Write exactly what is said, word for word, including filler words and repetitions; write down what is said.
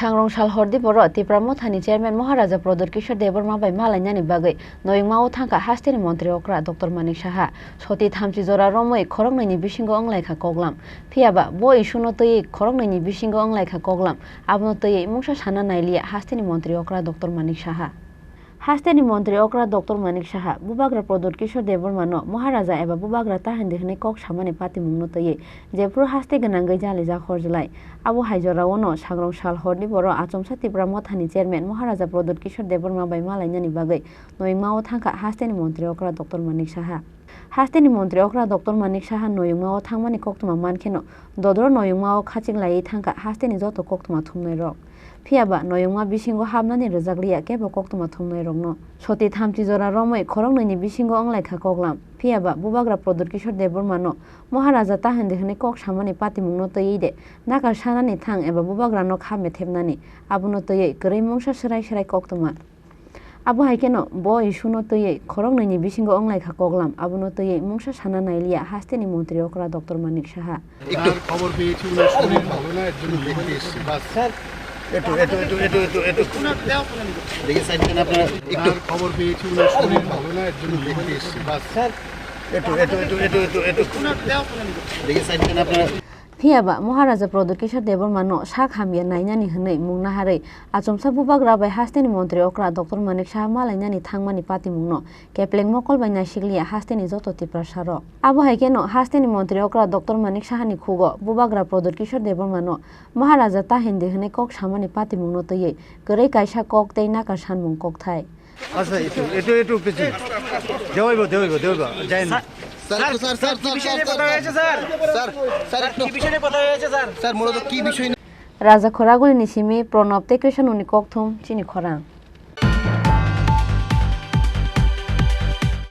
Thangrong sal hordi boro Tipra Mothani Chairman Maharaja Pradyut Kishore Debbarma bai malainani bagwi noyungmao thangkha hasteni montri okra Doctor Manik Saha. Soti thamchi jora romwi khoroknwini bisingo wnglaikha koklam. Phiyaba bo issue no twiwi khoroknwini bisingo wnglaikha koklam, abono twiwi mungsa sana nailiya hasteni montri okra Doctor Manik Saha. Hasteni montri okra Doctor Manik Saha Bubagra Pradyut Kishore Debbarma no Maharaja eba Bubagra ta hindi hwnwi kok samani patimungno twiwi jephuru haste gwnangwi jalijak horjlai. Abo hai jorao no sangrong sal horni boro achomsa Tipra Mothani Chairman Maharaja Pradyut Kishore Debbarma bai malainani bagwi noyungmao thangkha hasteni montri okra Doctor Manik Saha. Hasteni montri okra Doctor Manik Saha noyungmao thangmani koktwma mankheno dodro noyungmao khachik laiwi thangkha hasteni joto koktwma thumnairok. Phiyaba noyungma bisingo habnani rwjakliya kebo koktwma thumnairokno. Soti thamchi jora romwi khoroknwini bisingo wnglaikha koklam. Phiyaba Bubagra Pradyut Kishore Debbarma no Maharaja ta hindi hwnwi kok samani patimungno twiwi de nakar sanani thang eba Bubagrano kha methepnani, abono twiwi kwrwi mungsa swrai swrai koktwma. Abo hai kheno bo issue no twiwi khoroknwini bisingo wnglaikha koklam, abono twiwi mungsa sana nailiya hasteni montri okra Doctor Manik Saha. একটু খবর পেয়েছি ওনার শরীর ভালো না, এর জন্য দেখতে এসেছি, বাস। স্যার, একটু, একটু, একটু, একটু, একটু, একটু। ওনার দেওয়া ফোন আমি করছি। দেখে সাইড দেন আপনারা। একটু খবর পেয়েছি ওনার শরীর ভালো না, এর জন্য দেখতে এসেছি, বাস। স্যার, একটু, একটু, একটু, একটু, একটু, একটু। ওনার দেওয়া ফোন আমি করছি। দেখে সাইড দেন আপনারা। Phiyaba Maharaja Pradyut Kishore Debbarma no sak hamya nainani hwnwi mung naharwi achomsa Bubagra bai hasteni montri okra Doctor Manik Saha malainani thangmani patimungno kepleng mokol bai naisikliya hasteni joto Tiprasarok. Abo hai kheno hasteni montri okra Doctor Manik Sahani khugo Bubagra Pradyut Kishore Debbarma no Maharaja ta hindi hwnwi kok samani patimungno twiwi kwrwi kaisa kok tei nakar sanmung kokthai. আচ্ছা, একটু, একটু, একটু পিছনে। দেওয়াইবো, দেওয়াইবো, দেওয়াইবো। যাই না। স্যার, স্যার, স্যার, স্যার, কি স্যার, বিষয় নিয়ে স্যার, কথা স্যার, হয়েছে, স্যার? স্যার, স্যার, স্যার, একটু কি বিষয় নিয়ে কথা হয়েছে, স্যার? স্যার, মূলত কি বিষয় নিয়ে? Raja Khoraguli ni simi Pranab tei Krishan ni kokthum chini khorang.